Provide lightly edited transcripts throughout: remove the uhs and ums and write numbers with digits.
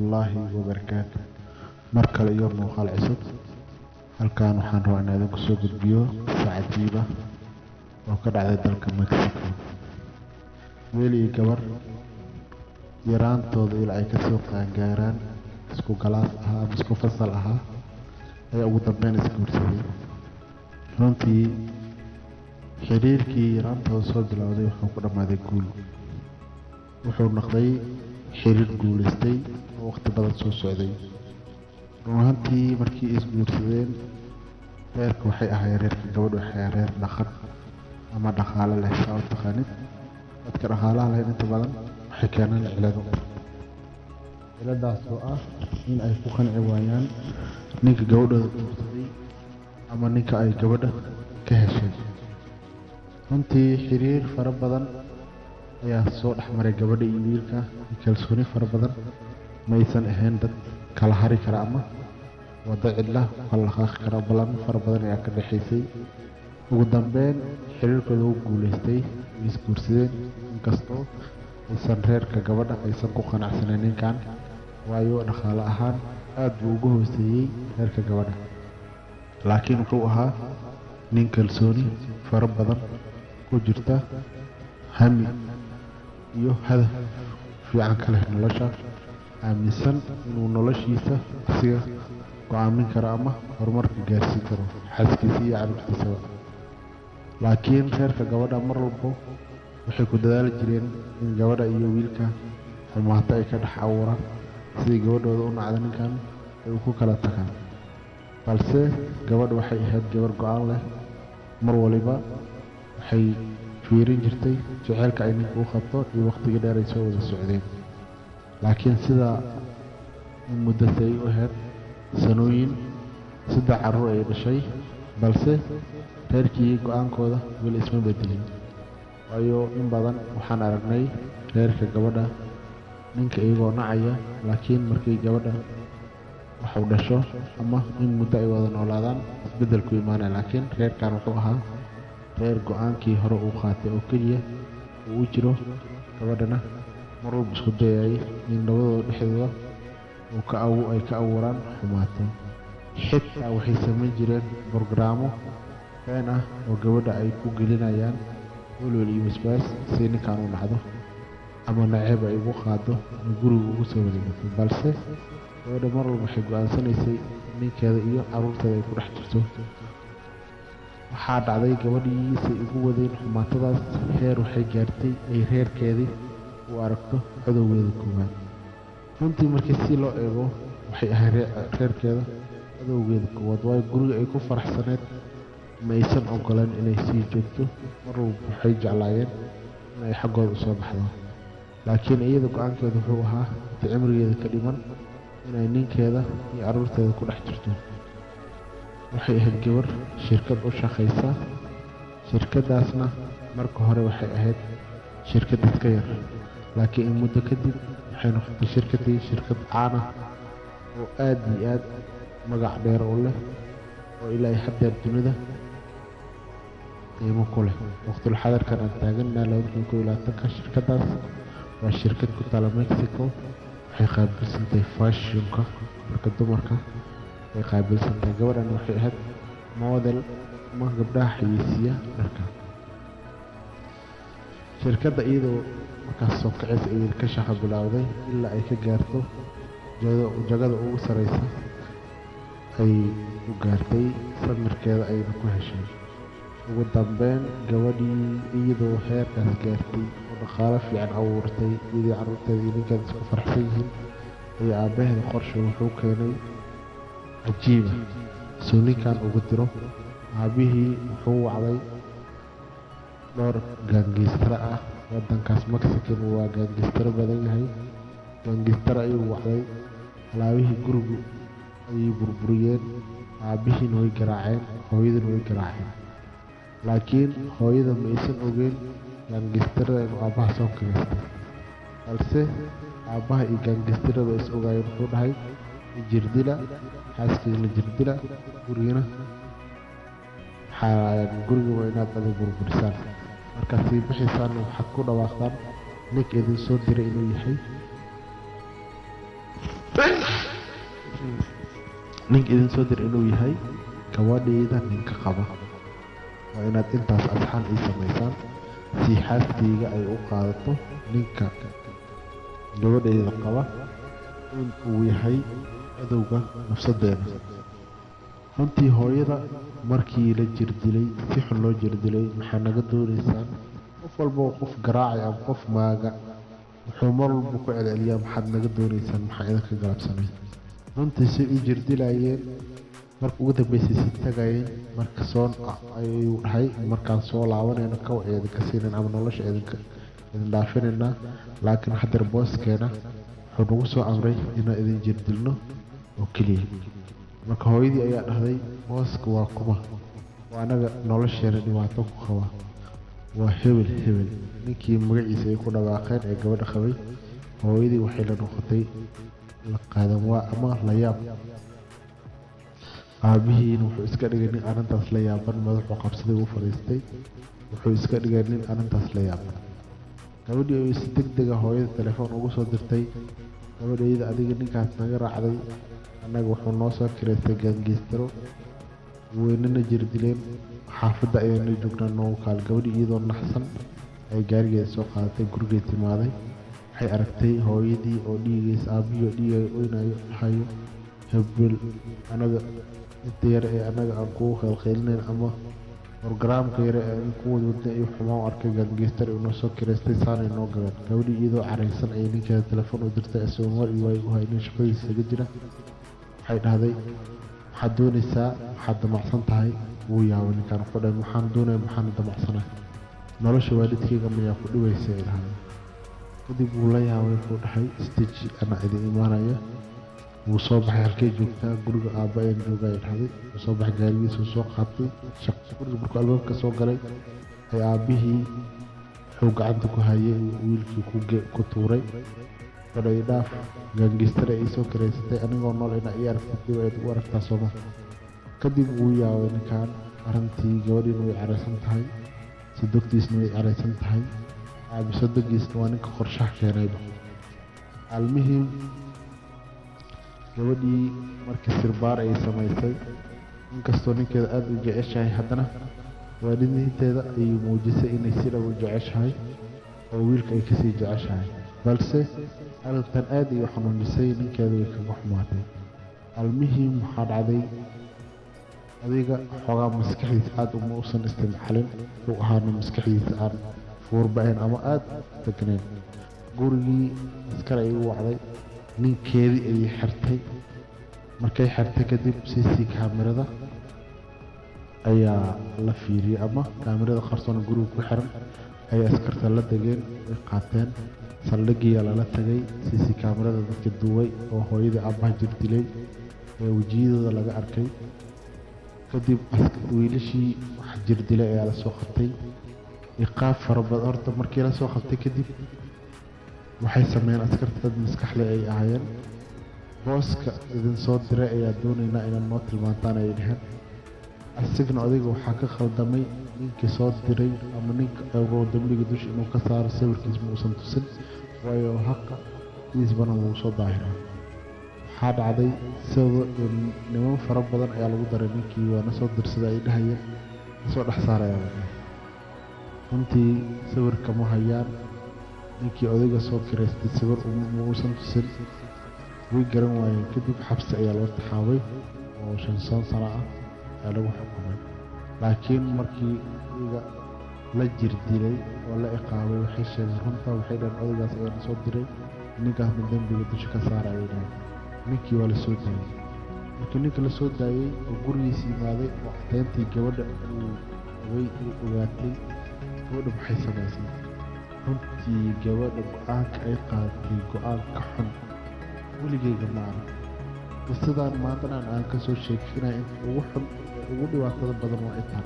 Waraxmatullaahi wabarakaatu. Mar kale iyo muuqaal cusub. Halkan waxaan rabaa inaan idinku soo gudbiyo qisa cajiib ah oo ka dhacday dalka Mexico. Wiil iyo gabar yaraantooda ilaa ay kasoo qaangaaraan isku galaas ahaa ama isku fasal ahaa ayaa ugu dambeyn isguursaday. Runtii xiriirkii yaraantooda soo bilowday wuxuu ku dhammaaday guul. Wuxuu noqday xiriir guuleystay oo waqti badan soo socday. Run ahaantii markii isguursadeen, reerka waxay ahaayeen, reerka gabadha waxay ahaayeen reer dhaqan ama dhaqaale leh, saa u taqaanid. Dadka dhaqaalaha lahayn inta badan waxay keenaan cilado, ciladaas oo ah in ay ku qanci waayaan ninka gabadhooda guursaday ama ninka ay gabadha ka heshay. Runtii xiriir fara badan ayaa soo dhexmaray gabadha iyo wiilka, kalsooni fara badan. Maysan ahayn dad kala hari kara ama wado cidla kala dhaqaaqi kara. Ballamo fara badan ayaa ka dhexaysay. Ugu dambeyn xiriirkooda wuu guuleystay, way isguursadeen, inkastoo aysan reerka gabadha aysan ku qanacsanayn ninkan, waayo dhaqaale ahaan aad buu ugu hooseeyey reerka gabadha. Laakiin wuxuu ahaa nin kalsooni fara badan ku jirta, hami iyo hadaf fiican ka leh nolosha, aaminsan inuu noloshiisa asiga go'aamin karo ama horumarka gaarsiin karo xaaskiisa iyo carruurtiisaba. Laakiin reerka gabadha mar walbo waxay ku dadaali jireen in gabadha iyo wiilka xumaato ay ka dhex abuuraan, sidii gabadhooda u nacda ninkan ay ku kala tagaan. Balse gabadha waxay ahayd gabar go'aan leh. Mar waliba waxay fiirin jirtay jaceylka ay ninka u qabto iyo waqtigii dheer ay soo wada socdeen. Laakiin sidaa in muddase ay u ahayd sanooyin, 3 carruur ay dhashay, balse reerkii go'aankooda weli isma bedelin. Waayo in badan waxaan aragnay reerka gabadha ninka iyagoo nacaya, laakiin markii gabadha wax u dhasho ama in muddo ay wada noolaadaan isbeddel ku imaanaya. Laakiin reerkan wuxuu ahaa reer go'aankii hore uu qaatay oo keliya uu u jiro, gabadhana mar walba isku dayayay in labadooda dhexdooda uu ka ay ka abuuraan xumaato. Xitaa waxay samayn jireen borogaraamo been ah oo gabadha ay ku gelinayaan welwel iyo waswaas si ninkan u nacdo ama naceeb ay ugu qaado in guriga ugu soo wareegato. Balse gabadha mar walba waxay go'aansanaysay ninkeeda iyo carruurteeda ay ku dhex jirto. Waxaa dhacday gabadhii say ugu wadeen xumaatadaas, heer waxay gaartay ay reerkeedii u aragto cadowgeeda koowaad. Runtii markii si loo eego waxay ahayd reerkeeda cadowgeeda koowaad, waayo guriga ay ku faraxsaneyd ma aysan ogoleen inay sii joogto. Mar walba waxay jeclaayeen inay xaggooda usoo baxdo. Laakiin iyada go'aankeeda wuxuu ahaa inta cimrigeeda ka dhiman inay ninkeeda iyo carruurteeda ku dhex jirto. Waxay ahayd gabar shirkad u shaqaysa. Shirkadaasna marka hore waxay ahayd shirkad iska yar, laakiin in muddo kadib waxay noqotay shirkaddii shirkad caan ah oo aad iyo aad magac dheer u leh oo ilaa iyo haddeer dunida qiimo ku leh. Waqtul xadarkan aan taagannahay 2021-ka, shirkadaas waa shirkad ku taala Mexico. Waxay qaabilsantahay fashionka, dharka dumarka ay qaabilsantahay. Gabadhan waxay ahayd model ama gabdhaha xayeysiiya dharka. Shirkadda iyadoo markaas soo kacaysa ayay ka shaqo bilowday ilaa ay ka gaarto jagada ugu sareysa ay u gaartay, samirkeeda ayna ku heshay. Ugu dambeyn gabadhii iyadoo heerkaas gaartay oo dhaqaalo fiican abuurtay, iyadii carruurteeda iyo ninkeeda isku faraxsan yihiin, ayaa aabbaheeda qorshe wuxuu keenay cajiiba suu ninkan ugu diro. Aabbihii wuxuu wacday dhowr gaangistara ah. Waddankaas Mexican waa gaangistaro badan yahay. Gaangistara ayuu wacday. Alaabihii gurigu ayay burburiyeen. Aabbihiina way garaaceen, hooyadiina way garaaceen. Laakiin hooyada ma aysan ogeyn gaangistarada inuu aabbaha soo kireystay, balse aabbaha iyo gaangistarada is ogaayeen. Wuxuu dhahay: "Jirdila xaaskiina, jirdila gurigana, guriga waa inaad ada burburisaan. Markaad sii bixaysaan waxaad ku dhawaaqdaan ninka idin soo diray inuu yahay Ninka idin soo diray inuu yahay gabadhayda ninka qaba. Waa inaad intaas asxaan ii samaysaan si xaaskayga ay u qaadato ninka gabadhayda qaba in uu yahay cadowga nafsadeena. Runtii hooyada markii la jirdilay, si xun loo jirdilay, maxaa naga doonaysaan? Qof walba oo qof garaacay ama qof maaga wuxuu mar walba ku celceliyaa, maxaad naga doonaysaan, maxaa idinka galabsanay? Runtii say u jirdilayeen, marka ugu dambeysay si tagayeen, marka soon ayuu dhahay, markaan soo laabanayno kaw idinka siinayn ama nolosha idinka idin dhaafinaynaa, laakiin hadeer booskeena wuxuu nagu soo amray inaan idin jirdilno oo keliya. Marka hooyadii ayaa dhahday, booska waa kuma oo anaga nolosheena dhibaato ku qaba? Waa hebel hebel, ninkii magaciisa ay ku dhawaaqeen ee gabadha qabay. Hooyadii waxay la noqotay la qaadan waa ama la yaab. Aabihiina wuxuu iska dhigay nin arrintaas la yaaban, madaxuu qabsaday, wuu fadhiistay, wuxuu iska dhigay nin arrintaas la yaaban. Gabadhii oo si deg dega hooyada telefoon ugu soo dirtay, gabadhayda adiga ninkaas naga raacday, annaga wuxuu noo soo kireystay gaangeystaro, weynana jirdileen, xaafadda ayaana joognaa, noogu kaal. Gabadhii iyadoo naxsan ay gaarigeeda soo qaadatay, gurigeed timaaday, waxay aragtay hooyadii oo dhiigaysa, aabihii oo dhiigay, oynayo, dhahayo, hebel anaga inta yar ee annaga aan kugu khaylkhaylinayn ama borogaraamka yare ee aan ku wadwadnay iyo xumaan u arkay, gaangeystar inoo soo kireystay, saanay noo galeen. Gabadhii iyadoo caraysan ayay ninkeeda telefoon u dirtay, isagoo mar iyo waay u haynin shaqadiisa kaga jira. Waxay dhahday, maxaad doonaysaa, maxaad damacsan tahay? Wuu yaabay ninkaan, wuxuu dhahay, maxaan doonaya, maxaan damacsanahay? Nolosha waalidkayga mayaa ku dhibaysa? Ay dhahday. Kadib wuu la yaabay, wuxuu dhahay, isteji, anaa idin imaanaya. Wuu soo baxay. Halkay joogtaa? Guriga aabba ayaan joogaa, ay dhahday. Wuu soo baxay, gaarigiisa soo qaatay. Guriga markuu albaabka soo galay ay aabbihii wuxuu gacanta ku hayay wiilkii ku tuuray, wuxuu dhaaf, gaangistare ay soo kareysatay anigoo nool inaa ii aragtid dib ayaad ugu aragtaa sooma? Kadib wuu yaabay ninkan arrintii. Gabadhiina way caraysan tahay, sodogtiisna way caraysan tahay, aabi sodogiisna waa ninka qorshaha keenayba. Almuhim, gabadhii markii sirbaar ay samaysay, inkastoo ninkeeda aada u jeceshahay, haddana waalidiinteeda ayay muujisay inay si dhab u jeceshahay oo wiilka ay kasii jeceshahay, balse arrintan aada ay u xanuunjisay, ninkeeda way kaga xumaatay. Almuhim, waxaa dhacday adiga xoogaa maskaxdiisa aada uma usan isticmaalin, wuxuu ahaana maskaxdiisa aan fuurba-ayn ama aada u degnayn. Gurigii askar ay u wacday, ninkeedii ayay xirtay. Markay xirtay kadib, CC kaamirada ayaa la fiiriyey ama kaamirada qarsoon guriga ku xiran ayay askarta la degeen, way qaateen, saldhigiyaa lala tagay. CC kaamirada dadka duway oo hooyadii aabbaha jir dilay ee wejiyadooda laga arkay. Kadib wiilashii wax jir dilay ayaa lasoo qabtay, iqaab fara badan. Horta markii lasoo qabtay kadib waxay sameeyeen askarta, dad maskaxle ay ahaayeen, booska idin soo diray ayaa doonaynaa inaad noo tilmaantaan, ay dheheen. Asigna odayga waxaa ka khaldamay ninkii soo diray ama ninka rabo dambiga dusha inuu ka saaro, sawirkiis ma uusan tusin, waayo haqa sidiisbana wuu soo daahiraa. Waxaa dhacday sawir niman fara badan ayaa lagu daray, ninkii waa na soo dirsaday ay dhahayeen, nasoo dhex saarayaa la dhahay. Runtii sawirka ma hayaan, ninkii odayga soo kireystay sawir ma uusan tusin, way garan waayeen. Kadib xabsi ayaa loo taxaabay oo 5 sano ah ayaa lagu xukumay. Laakiin markii iyaga la jir dilay oo la iqaabay, waxay sheegeen runta, waxay dhaheen odaygaas ayaa na soo diray, ninkaasna dembiga dusha ka saara, ayay dhaheen. Ninkii waa la soo daayey. Markii ninka la soo daayey oo gurigiisa yimaaday oo caddeyntii gabadha uu qabay ay ogaatay, gabadha maxay samaysay? Runtii gabadha go-aanka ay qaadatay go-aan ka xun weligeyga ma arag. Qisadan maantanan aan kasoo sheekinaya inta ugu xun ee ugu dhibaatada badan waa intaan.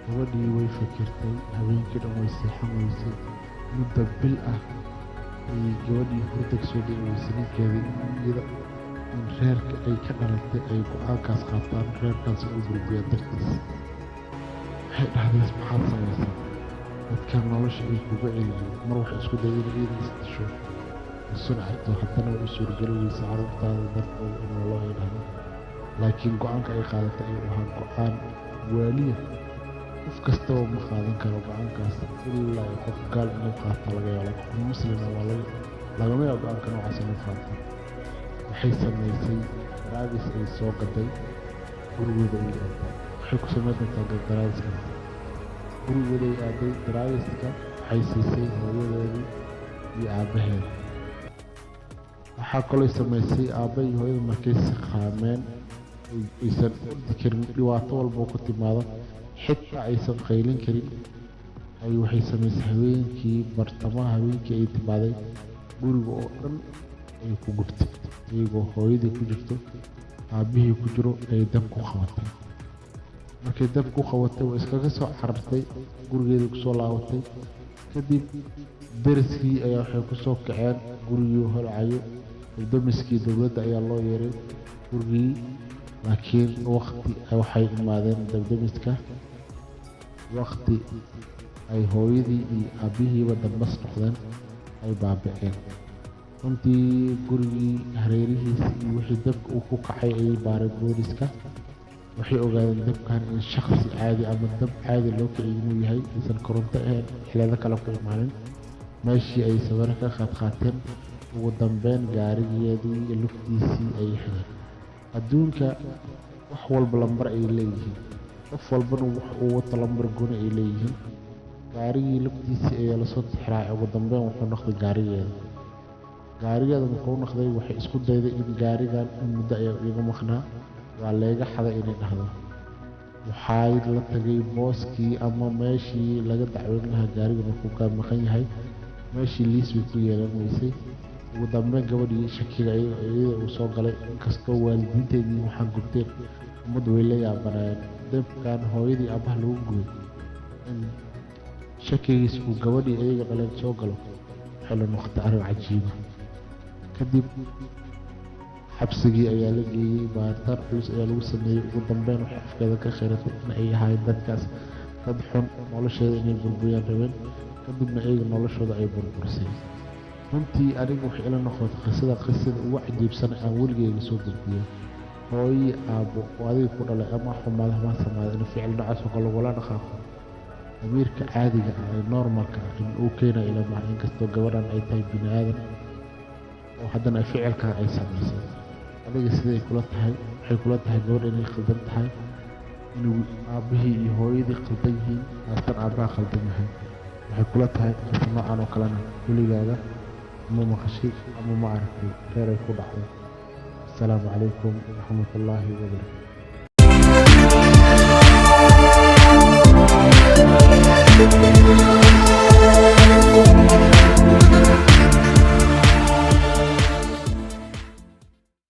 Gabadhii way fikirtay, habeenkii dhan way seexan weysay, muddo bil ah ayay gabadhii hurda kasoo dhici weysay, ninkeedii iyada in reerka ay ka dhalatay ay go-aankaas qaataan, reerkaas u burburiyaan dartiis. Waxay dhahday, maxaad samaysay? Dadkan nolosha ay kuga celiyeen. Mar waxay isku dayday inay iyada is disho. Isun cabto haddana way u suurageli weysa carruurtaada dartooda in loo ay dhahdo, laakiin go-aanka ay qaadatay ayuu ahaa go-aan waaliya. Qof kastaba ma qaadan karo go-aankaas, ilaa qof gaal inuu qaato laga yaabo, laakiin qof muslima waa lagama yaabo go-aanka noocaas inuu qaato. Waxay samaysay daraadis ay soo gaday gurigooda ay aaday. Waxay ku samayn doontaa daraadiskaas gurigooda ay aaday. Daraadiska waxay siisay hooyadeedii iyo aabbaheeda. Waxaa kaloo samaysay aabba iyo hooyada markay siqaameen aysan ordi karin, dhibaato walba ku timaado xitaa aysan qaylin karin, ay waxay samaysay habeenkii, bartamaha habeenkii ay timaaday guriga oo dhan ay ku gubtay, iyagoo hooyadii ku jirto, aabbihii ku jiro ay dab ku qabatay. Markay dab ku qabatay way iskaga soo carartay, gurigeedii kusoo laabatay. Kadib deriskii ayaa waxay kusoo kaceen gurigii holcayo. Damiskii dowladda ayaa loo yeeray gurigii, laakiin waqti waxay imaadeen dabdamiska waqti ay hooyadii iyo aabbihiiba dambas noqdeen, ay baaba'een. Runtii gurigii hareerihiisa iyo wixii dabka uu ku kacay ayay baareen booliska. Waxay ogaadeen dabkan in shaksi caadi ama dab caadi loo kiciy inuu yahay, aysan koronto ahayn, xileedo kale ku imaanin. Meeshii ay sawiro ka qaadqaateen. Ugu dambeyn gaarigeedii lugtiisii ayay xideen. Adduunka wax walba lambar ay leeyihiin, qof walbana wax uu wato lambar gooni ay leeyihiin. Gaarigii lugtiisii ayaa lasoo tixraacay. Ugu dambeyn wuxuu noqday gaarigeeda. Gaarigeeda muxuu noqday? Waxay isku dayday in gaarigan in muddo ayaa iiga maqnaa, waa leega xaday inay dhahdo. Waxay la tagay booskii ama meeshii laga dacweyn lahaa gaariga markuu kaa maqan yahay. Meeshii liis bay ku yeelan weysay. Ugu dambeyn gabadhii shakiga iyada uu soo galay, inkastoo waalidiinteedii waxaan gubteen ummaddu way la yaabanaayeen dabkan hooyadii aabbaha lagu gubay, in shakigiis uu gabadhii iyaga dhaleen soo galo waxay la noqotay arrin cajiiba. Kadib xabsigii ayaa la geeyey, baaritaan culus ayaa lagu sameeyey. Ugu dambeyn waxay afkeeda ka khiratay in ay ahaayeen dadkaas dad xun, nolosheeda inay burburiyaan rabeen, kadibna iyaga noloshooda ay burburisay. Runtii aniga waxay ila noqotay qisada ugu cajiibsan aan weligeyga soo gudbiyo. Hooyii aabbo oo adiga ku dhalay ama xumaada ama samaada in ficil noocaas oo kale lagula dhaqaaqo, amiirka caadiga ah ee normalka ah in uu keenayo ila maaha, inkastoo gabadhan ay tahay bini aadan oo haddana ficilkan ay samaysay. Adiga siday kula tahay? Waxay kula tahay gabadha inay khaldan tahay, inuu aabbihii iyo hooyadii khaldan yihiin, haastan aabbaha khaldan yahay? Waxay kula tahay qisa noocan oo kalena weligaaga ma maqashay ama ma aragtay reer ay ku dhacday? Asalaamu calaykum waraxmatullaahi wabarakaatu.